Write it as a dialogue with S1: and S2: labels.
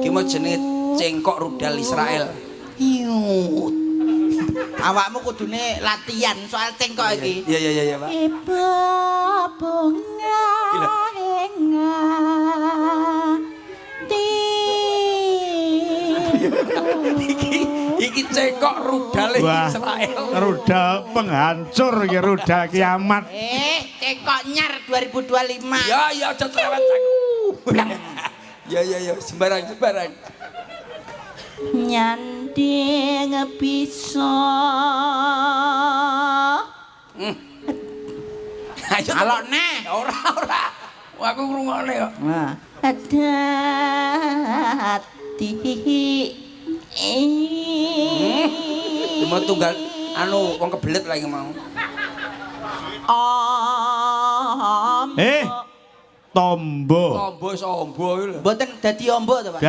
S1: Iki mau jenenge cengkok rudal Israel. Yut.
S2: Awakmu kudune latihan soal cengkok iki.
S1: Iya, Pak.
S3: Ibu bunga ing ati.
S1: Iki cengkok rudal
S4: Wah.
S1: Israel.
S4: Rudal penghancur iki, rudal kiamat.
S2: Eh, cengkok nyar 2025.
S1: Ya ya, aja cerewet aku. Ya, sembarang sembarang.
S3: Nyanding bisa.
S1: Ayo.
S2: Alok neh.
S1: Ora ora. Wah, aku ngrungokne kok.
S2: Nah.
S3: Dadi.
S1: Cuma tunggal anu wong kebelet lagi mau.
S2: Om.
S4: Eh. Tombo.
S1: Tombo sombo iki lho.
S2: Mboten dadi ombo to, Pak?